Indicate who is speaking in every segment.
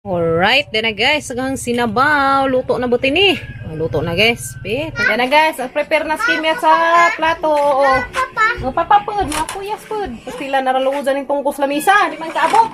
Speaker 1: Alright, then na guys, sagang sinabaw. Luto na buti ni. Oh, luto na guys. Pe, na guys, prepare na skimya sa plato.
Speaker 2: Papa.
Speaker 1: Oh, papa pod, mga kuyas pod. Pastila naraluudan ng tungkos lamisa, di man kaabot.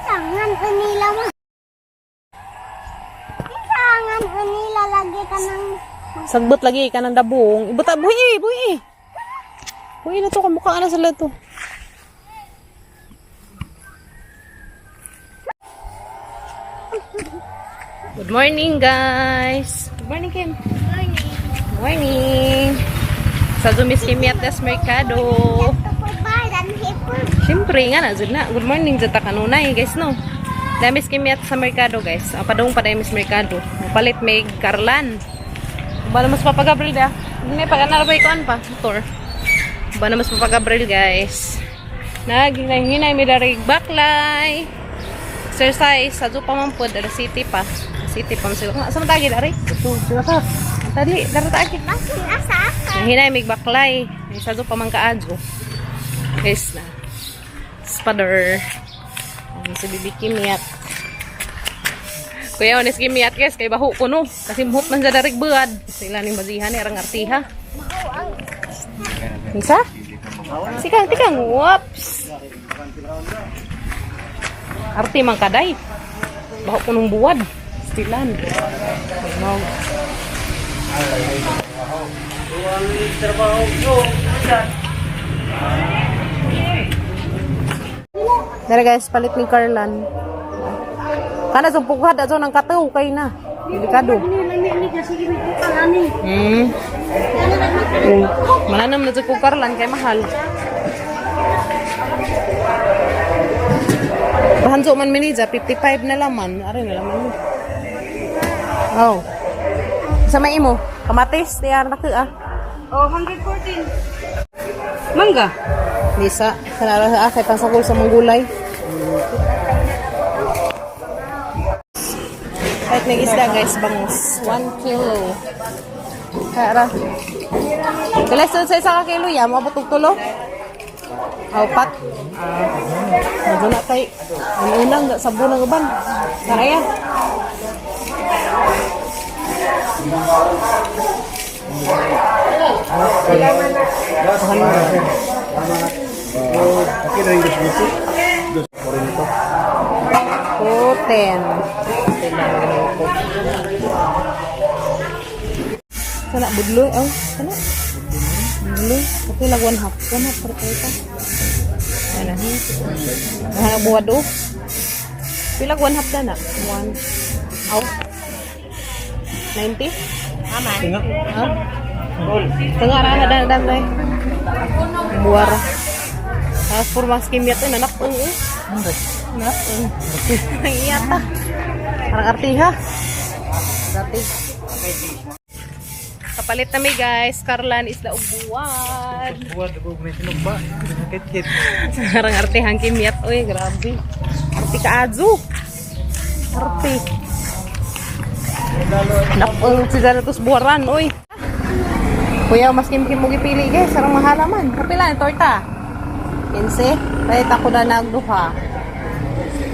Speaker 2: Tangan unila mo. Tangan unila lagi ka ng
Speaker 1: Sagbot lagi ka ng dabong. Ibuta, buhi, buhi. Buhi na to, kamukha na sila to. Good morning, guys. Good morning, Kim.
Speaker 2: Morning.
Speaker 1: Morning. Sa Zumis Kim Yates Mercado. Siyempre nga na, zud na. Good morning, zud ta kanunay, guys, no? Damis Kim Yat sa Mercado, guys. Ang padung pa damis Mercado. Palit may Karlan. Ba na mas papagabril da? Hindi pa kanara pa ikuan pa, motor. Ba na mas papagabril, guys. Naghinay-hinay mi darig baklay. Exercise sa pa man pod, ala city pa. City pa man sila. Nga, Sa man tagi dari? Tadi, dari tagi.
Speaker 2: Basin asa ka.
Speaker 1: Hinay mig baklay. May sa pa man kaadyo. Guys na. Spader. Ang si Bibi Kimiyat. Kuya, onis Kimiyat guys, kay baho ko no. Kasi muhot man sa darig buad. Sila ning bazihan ni arang artiha. Isa? Sikang, tikang. Whoops. Arti man kaday. Baho ko nung buwad. Stilan. Ano? Dara guys, palit ni Carlan. Kana sa pughad ato ng kataw kay na. Delikado. Mananam na ko Carlan kay mahal. Bahanso man minija 55 na laman. Ari na laman mo. Oh. Sa may imo, kamatis tiyar na ka ah.
Speaker 3: Oh, 114. Mangga.
Speaker 1: Lisa, kanara sa kay pangsakol sa mga gulay. Kahit may isda guys, bangus. 1 kilo. Kara. Kailan sa isa ka kilo ya, maabot og tulo? Apat. Ah, na kay ang unang sa bunang uban. Tara ya.
Speaker 4: Okay na yung dos busi. Dos po rin ito.
Speaker 1: 210. Kailangan ko. Sana budloy oh, sana. Budloy. Okay lang one half. One half per tayo. Ano? Ano buwad oh. Pila one half na na. One. Out. 90?
Speaker 3: Tama.
Speaker 4: Tinga.
Speaker 1: Ha? Tengah ra na dan dan. Buara. Tapos puro mas kimyat eh, nanak eh. Nanak eh. Ang iya ta. Parang artiha. Dati. Kapalit na mi guys, Karlan isda og buwan.
Speaker 4: Buwan, ako may sinugba. Kit-kit.
Speaker 1: Parang artihang kimyat oy, grabe. Arti kaadzu. Arti. Napang si Zanatos buwaran oy. Kuya, mas kimkim mo gipili guys, sarang mahalaman. Kapila ni torta. 15. Palit ako na nagduha.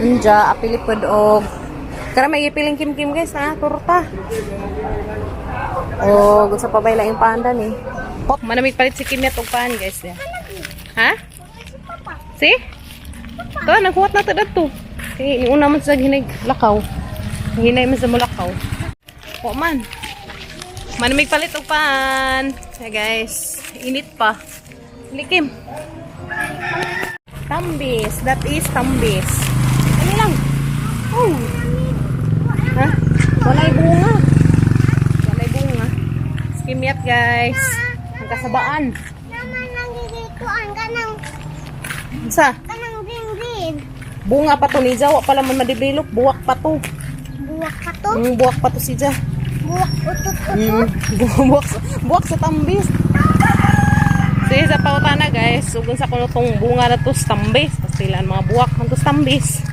Speaker 1: Unja, apili pod og Kara may gipiling kimkim guys na torta. O, gusto pa ba yung panda ni? Pop, manamig palit si Kimyat og pan guys. Ya. Ha? Si? To, naghuwat na to dadto. Kay ni una man sa hinay lakaw. Hinay man sa mulakaw. Wa man. Manamig palit og pan. Hey guys, init pa. Likim. Tambis, that is tambis. Ano lang? Oh. Ha? Walay bunga. Walay bunga. Skimyat guys. Ang kasabaan.
Speaker 2: Naman nagigikuan ka ng
Speaker 1: Sa?
Speaker 2: kanang green green.
Speaker 1: Bunga pa to ni Jawa pala man ma-develop. Buwak pa to.
Speaker 2: Buwak pa to.
Speaker 1: Buwak pa to si Ja.
Speaker 2: Buwak utot-utot.
Speaker 1: Buwak sa tambis. Sige sa pautana guys, ugon sa kuno tong bunga na to sa tambis. Pastilan mga buwak ng to sa tambis.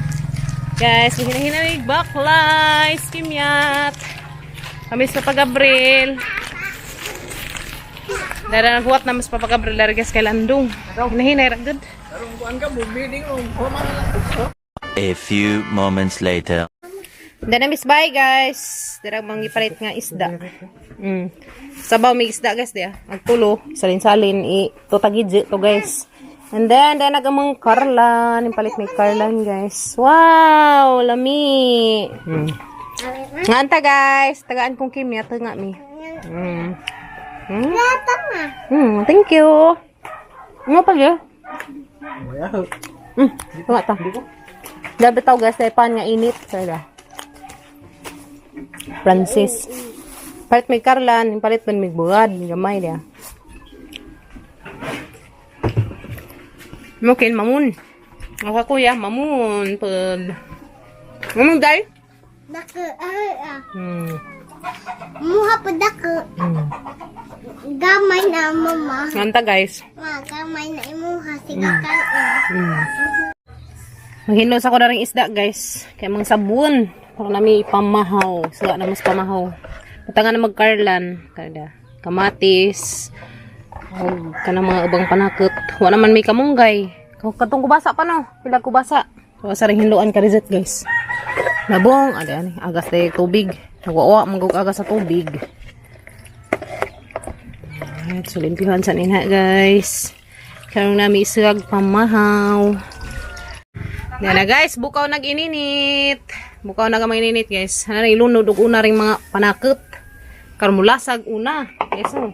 Speaker 1: Guys, hinahinamig baklay, kimyat. Kami sa Papa Gabriel. Dara naghuwat na mas Papa Gabriel dara guys kay Landong. Hinahinay ra gud.
Speaker 5: A few moments later.
Speaker 1: Dara miss bye guys. Dara mangipalit nga isda. Sabaw may isda guys dia. Agtulo, salin-salin i tutagidji to guys. And then nagamang Carlan, ipalit may Carlan guys. Wow, lami. Nganta guys, tagaan kong kimya nga mi.
Speaker 2: Gata ma.
Speaker 1: Thank you. Ano pa gyud? Tunga ta. Gabi tao guys, pan nga init. Sada. Francis. Palit may Carlan, palit man may buad, gamay dia. Mungkin mamun. Ako kuya, mamun pud. Mamun day.
Speaker 2: Dako. Ah, ah. Muha pa dako. Gamay na mama.
Speaker 1: Nganta guys.
Speaker 2: Ma, gamay na imuha. Sige kain.
Speaker 1: Maghinlos ako na rin isda, guys. Kaya mga sabon. Para nami ipamahaw. Suwa na mas pamahaw. Patanga na magkarlan. Kada. Kamatis. O kanang mga ubang panakot. Wala man may kamunggay. Katong kubasa pa no. Pila kubasa. So, sa rin hinloan ka rizet, guys. Nabong. Ada ani. Agas tayo tubig. Nagwawa. Manggug agas sa tubig. Alright. So, limpihan sa ninha, guys. Karong nami isag pamahaw. Yan na guys, bukaw nag-ininit. Bukaw na gamay ininit guys. Ano na ilunod og una ring mga panakot. Karon mulasag una. Guys, oh.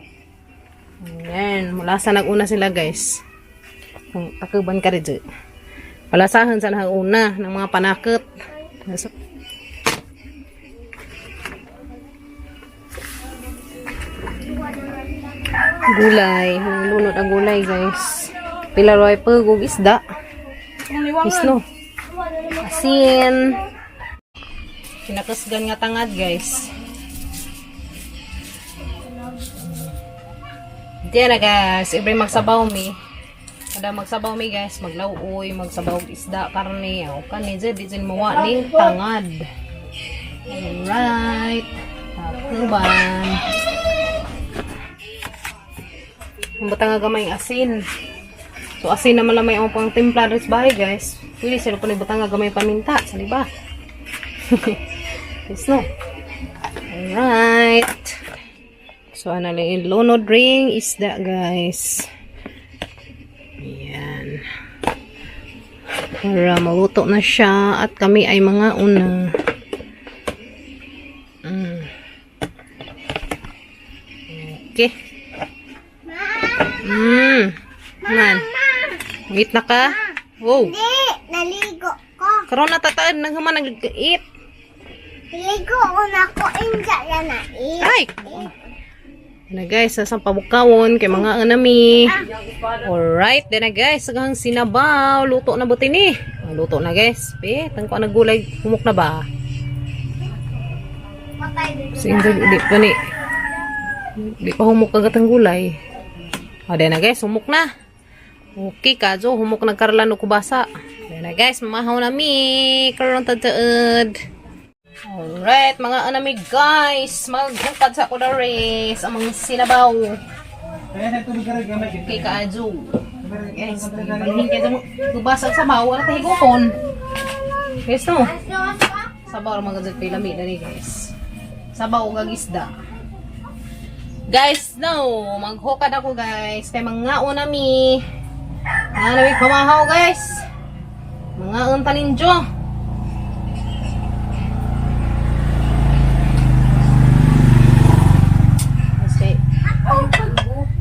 Speaker 1: Ayan, mulasa nag una sila guys. Kung takuban ka rin. Palasahan sa nang una ng mga panakot. So, gulay, lunod ang gulay guys. Pila roy pugog isda. Isno. Asin. Kinakasgan nga tangad, guys. Diyan na, guys. Every magsabaw mi. Kada magsabaw mi, guys. Maglauoy, magsabaw og isda, karne. O kani, dyan, di dyan mawa ni tangad. Alright. Takuban. Ang batang nga gamay asin. So asin naman lang may ang pang timpla rin sa bahay guys. Pwede sila pa butang nga gamay paminta sa liba. Yes no. Alright. So ano lang yung lunod ring isda guys. Ayan. Para maluto na siya at kami ay mga una. Okay. Man. Ngit na ka? Wow.
Speaker 2: Di, naligo ko.
Speaker 1: Karon na tataan nang human nag-eat.
Speaker 2: Ligo ko na ko. Inja na na. Eh.
Speaker 1: Ay. Na guys, sa pabukawon kay mga anami. Alright, then na guys, saghang sinabaw, luto na buti ni. Oh, luto na guys. Pe, tangko na gulay, humok na ba? Sing di pa ni. Di pa humok agad ang gulay. O, then na guys, humok na. Okay, kajo, humok na karlan o kubasa. Then na guys, mamahaw na mi. Karon tataad. Alright, mga anami guys, maghukad sa ko na race, ang mga sinabaw. Okay, kaadyo. Guys, balhin kayo mo. Kubasa sa sabaw, wala tayo higupon. Guys, no? Sabaw ang mga gazet lami na ni guys. Sabaw ug isda. Guys, no, maghukad ako guys. Kay mga una mi. Mga nami pamahaw guys. Mga unta ninyo. Kasi,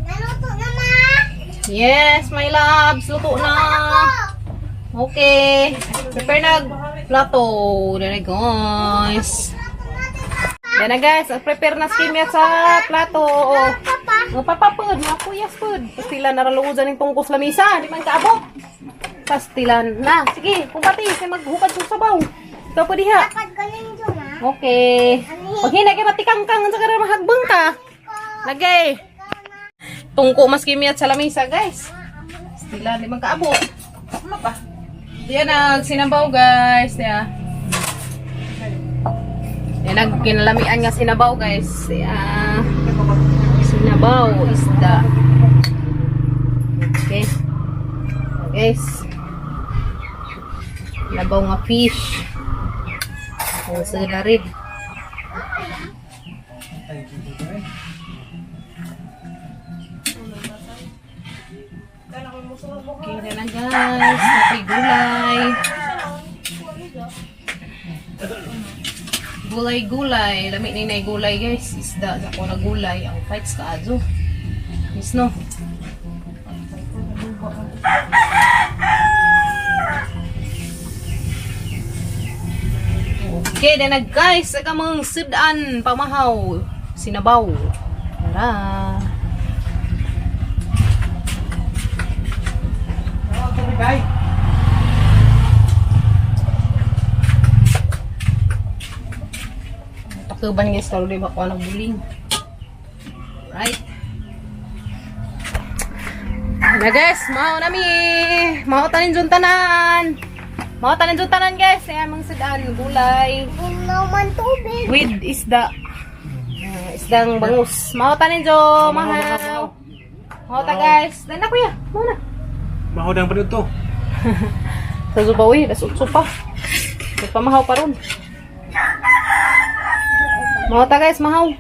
Speaker 2: Naluto na ma.
Speaker 1: yes, my loves, luto na. Okay. Prepare na plato. There guys. Yan na guys, prepare na skimya sa plato.
Speaker 2: Papa.
Speaker 1: Mga papapod, mga kuyas pod. Sila naraluodan ng tungkos lamisa, di man kaabot. Pastilan. Na, sige, kumpati, kay maghukad sa sabaw. Ikaw pa diha.
Speaker 2: Dapat galing dyan ha.
Speaker 1: Okay. Pag hinay kay matikangkang unsa ka ra mahagbang ka. Lagay. Tungko mas kimiyat sa lamisa, guys. Pastilan, di man kaabot. Ano pa? Diyan nagsinabaw, guys. Diya. Yan, nagkinalamian nga sinabaw, guys. Diya. Sinabaw, isda. Okay. Guys. Sinabaw nga fish. Oh, sa rin. Okay na lang, guys. Napay gulay. Gulay-gulay. Lami ni na gulay, guys. Isda. Ako na gulay. Ang fights ka, azo. Miss, no? Okay, then na guys, sa kamang sudan, pamahaw, sinabaw. Tara.
Speaker 4: Bye.
Speaker 1: Takuban guys, talo di ba ko ng buling. Right. Na guys, mao nami. Mao tanin dun tanan. Mao tanin dun tanan guys. Ayan mga sudan, gulay
Speaker 2: Uno man tubig.
Speaker 1: with isda. Ah, isdang bangus. Mao tanin jo, mahaw. Mao ta guys. Dai na kuya, mao na.
Speaker 4: Mahudang pa dito.
Speaker 1: Sa Zubawi, das utso pa. May pamahaw pa ron. Mahaw ta guys, mahaw.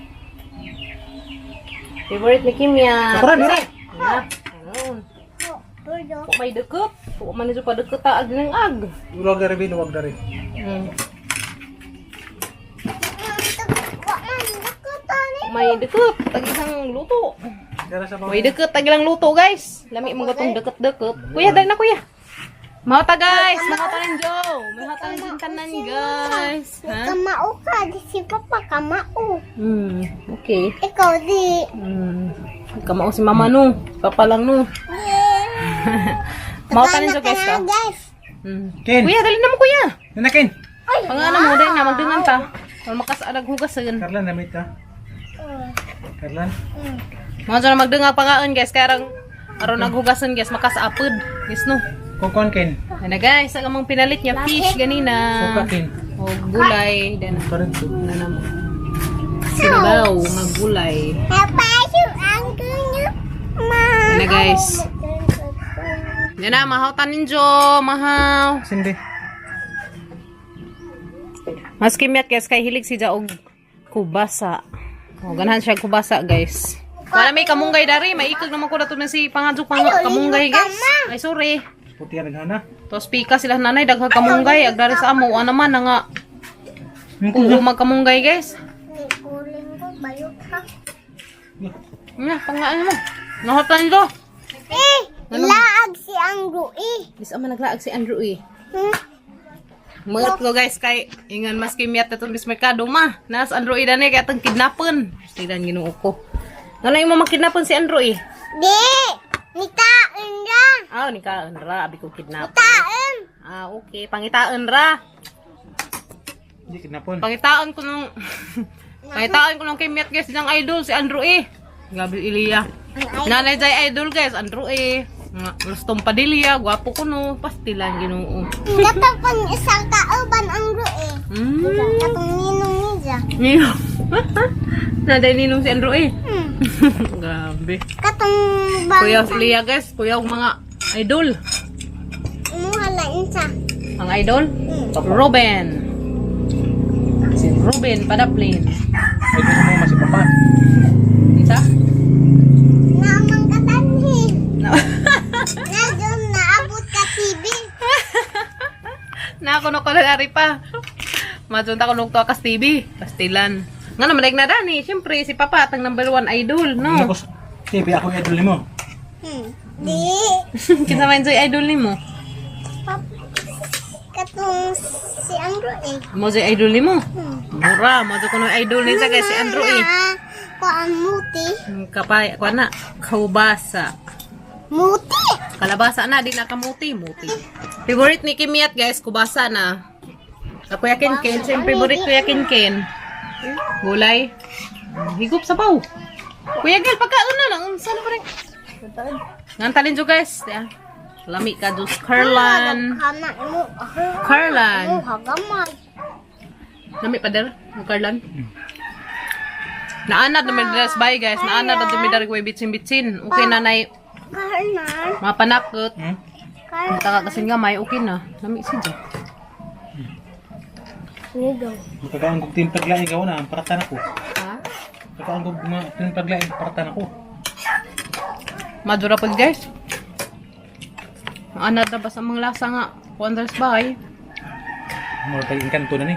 Speaker 1: Favorite ni Kim ya.
Speaker 4: Sakura, dire.
Speaker 1: Ya. Ayun.
Speaker 2: Burdo.
Speaker 1: Wa may dukot. Wa man ni pa dukot ta ag ng ag.
Speaker 4: Luwag dari, bin, luwag dari.
Speaker 2: Wa man dakutan
Speaker 1: Wa may dukot tag isang luto.
Speaker 4: Dara sa
Speaker 1: May dukot tag ilang luto guys. Lami mo gatong dukot-dukot. Kuya, dali na kuya. Mahaw ta guys, mahaw ta rin Jo. Mahaw ta rin din tanan guys. Ha?
Speaker 2: Kamao ka, di si Papa kamao.
Speaker 1: Okay.
Speaker 2: Ikaw di.
Speaker 1: Kamao si mama no. Papa lang no. Mao tanin so guys
Speaker 2: Tanan
Speaker 1: ka.
Speaker 2: guys.
Speaker 4: Ken.
Speaker 1: Kuya, dali na mo kuya.
Speaker 4: Nana, Ken.
Speaker 1: Pangana mo dali na magdungan ta. Wala makas-alag hugasan.
Speaker 4: Karlan, namit ka. Karlan.
Speaker 1: Mga dyan na magdungag pangaan guys kaya arang aron naghugasan guys makasapod. Guys no.
Speaker 4: Kukon, Ken.
Speaker 1: Ano guys, ang among pinalit niya fish ganina.
Speaker 4: Suka, Ken.
Speaker 1: O gulay then
Speaker 4: Pa rin to.
Speaker 1: na na mo. Sinabaw nga gulay.
Speaker 2: Napasok ang kunyo. Ma.
Speaker 1: Ano guys. Yan na, mahaw tanin jo, mahaw.
Speaker 4: Sindi.
Speaker 1: Mas kimyat guys kay hilig si Jaog kubasa. O ganahan siya kubasa guys. Wala may kamunggay dari, maikag naman ko na to na si pangadyo pang kamunggay guys. Ay sorry.
Speaker 4: Puti ang naghana.
Speaker 1: Tos pika sila nanay daghang kamunggay ag dari sa amo ana man na nga kuo magkamunggay guys.
Speaker 2: May kuling ko, bayot ha.
Speaker 1: Nya pangaan mo. Nahatan do.
Speaker 2: Eh, laag si Anggo eh.
Speaker 1: Bis ama naglaag si Andrew eh.
Speaker 2: Hmm?
Speaker 1: Mga ko guys kay ingan mas kimyat atong bis merkado ma. Nas Andrew eh dani kay atong kidnapon. Silan Ginoo ko. Ngano imo makidnapon si Andrew eh?
Speaker 2: Di, nitain ra.
Speaker 1: Ah, ni ka ra abi ko kidnap.
Speaker 2: Tain.
Speaker 1: Ah, okay. Pangitaan ra.
Speaker 4: Hindi, kinapon.
Speaker 1: Pangitaan ko nung... Pangitaan ko nung kay Met guys ng idol, si Andrew E. Gabi Ilya. Nanay jay idol guys, Andrew E. Nga, Rustong Padilla, gwapo ko no. Pastilan, ginoo.
Speaker 2: Katapon isang kauban ang eh. Katong ninong niya.
Speaker 1: Ninong. Nanay ninong si Andrew E.
Speaker 2: Hmm.
Speaker 1: Grabe.
Speaker 2: Katong bang
Speaker 1: Kuya Ilya guys, kuya ang mga idol.
Speaker 2: Imuha na insa.
Speaker 1: Ang idol?
Speaker 2: Hmm.
Speaker 1: Ruben. Si Ruben Padaplin.
Speaker 4: Ay, gusto mo mas si Papa.
Speaker 1: Isa?
Speaker 2: Naamang katanhi.
Speaker 1: No.
Speaker 2: Na doon naabot ka TV.
Speaker 1: Na ako no ko na pa. Madunta ko nung kas TV. Pastilan. Nga naman na dani, syempre si Papa atang number one idol, no?
Speaker 4: Ako, TV, ako yung idol nimo.
Speaker 2: Hmm. Di.
Speaker 1: Kinsa man joy idol nimo?
Speaker 2: Papa. Katong si Andrew eh.
Speaker 1: Mo joy idol nimo?
Speaker 2: Hmm.
Speaker 1: Mura, mo joy kuno idol ni sa guys si Andrew eh.
Speaker 2: Na, kuan muti.
Speaker 1: Kapay, kuan na, kaubasa.
Speaker 2: Muti.
Speaker 1: Kalabasa na, di na kamuti. Muti. Favorite ni Kimiat, guys, kubasa na. Sa Kuya Ken Ken, siyempre favorite Kuya Ken Ken. Gulay. Higup sa baw. Kuya Gel, pagkaon na lang. Unsa na pa rin? Ngantalin jo, guys. Ya. Lami ka, Diyos. Carlan.
Speaker 2: Kana mo.
Speaker 1: Carlan.
Speaker 2: Mo hagamay.
Speaker 1: Lami pa der, ang Carlan. Naanad na may dress bye guys. Naanad na dumidar ko bitsin-bitsin. Okay na nay
Speaker 2: Karnan.
Speaker 1: mapanakot.
Speaker 2: Karnan.
Speaker 1: Taka kasi nga may okay na. Lami siya.
Speaker 2: Nido.
Speaker 4: Magkakaon kog timpaglaing ka na, ang paratan ako.
Speaker 1: Ha?
Speaker 4: Magkakaon kog mga timpaglaing paratan ako.
Speaker 1: Madura po guys. Naanad na ba sa mga lasa nga? Kuan dress bye.
Speaker 4: Mura tayo engkanto na ni.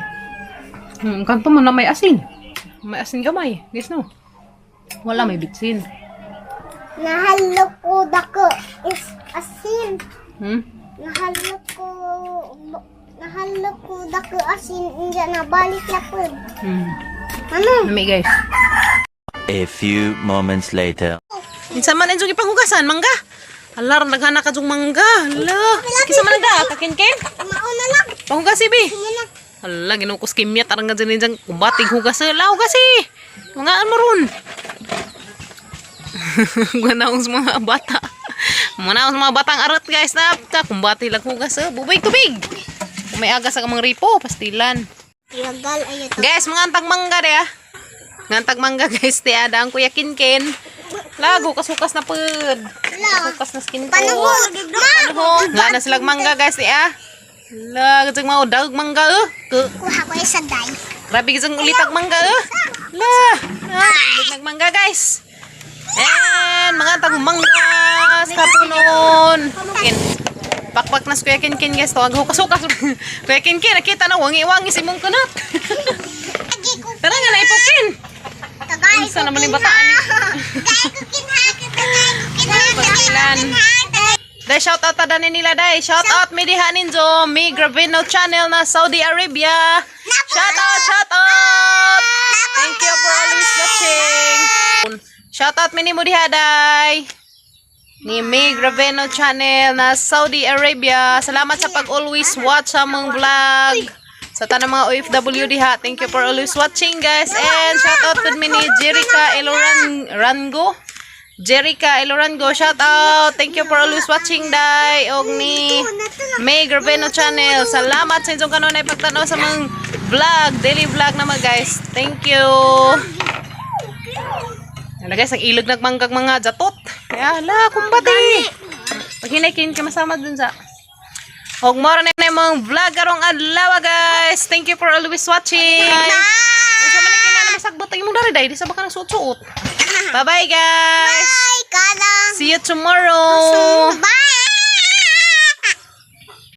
Speaker 1: Kanto mo na may asin. May asin gamay. Guys no. Wala may bitsin.
Speaker 2: Nahalo ko dako is asin. Nahalo ko nahalo ko dako asin inja na balik lapod. Ano?
Speaker 1: Lami guys.
Speaker 5: A few moments later.
Speaker 1: Minsan man enjong ipanghugasan, mangga. Hala, naghana ka jong mangga. Hala. Kisa man nagda, kakin-kin.
Speaker 2: Mauna lang.
Speaker 1: Panghugas, ibi.
Speaker 2: Muna.
Speaker 1: Hala, ginukos kimya, tarang nga dyan dyan. Kumbatig hugas. Hala, hugas eh. Mga mo ron. Manaong sa mga bata. Manaong sa mga batang arot guys na. Ta, kumbati lang hugas. Eh. Bubig tubig. Kung may agas ang mga ripo, pastilan.
Speaker 2: Lagal ayo to.
Speaker 1: Guys, mga antag mangga de ah. Ngantag mangga guys, te ada ang Kuya Kinkin. Lago, kasukas na pud. Kasukas na skin ko.
Speaker 2: Panuhog. Ma!
Speaker 1: Panuhog. Nga na silang mangga guys, te ah. La, gajang mao dag mangga eh. Ke,
Speaker 2: Kuha ko isa day.
Speaker 1: grabe gajang ulitag mangga eh. La, ah, ulit nagmangga guys. And mga antag mangga sa kapunon. Kin. Pakpak na si Kuya Kinkin guys. Tawag hukas-hukas. Kuya Kinkin, nakita na wangi-wangi si mong kunat.
Speaker 2: Lagi ko
Speaker 1: Tara nga na ipukin.
Speaker 2: tagay
Speaker 1: Unsa
Speaker 2: ko
Speaker 1: naman yung
Speaker 2: kinha.
Speaker 1: bataan ni?
Speaker 2: Tagay ko kinha. Tagay ko kinha. Tagay ko
Speaker 1: Pastilan.
Speaker 2: kinha. Tagay
Speaker 1: Dai shout out ta dani nila dai. Shout out mi diha ninjo mi Gravino channel na Saudi Arabia. Shout out, shout out. Thank you for always watching. Shout out mi nimo diha dai. Ni Mi Graveno channel na Saudi Arabia. Salamat sa pag always watch sa among vlog. Sa tanang mga OFW diha. Thank you for always watching guys. And shout out pud mi ni Jerica Eloran Rango. Jerica Elorango, shout out. Thank you for always watching dai og ni May Graveno channel. Salamat sa inyong kanunay pagtanaw sa mga vlog, daily vlog naman guys. Thank you. Ala guys, ang ilog nagmanggag mga jatot. Kaya ala, kumbati. Pag hinay kin ka masama dun sa. Og mora na yung mga vlog karong adlaw guys. Thank you for always watching. Bye. Man kina na masagbot ang imong dari dai, di sa baka nagsuot-suot. Bye-bye guys.
Speaker 2: Bye, kalang.
Speaker 1: See you tomorrow.
Speaker 2: Bye.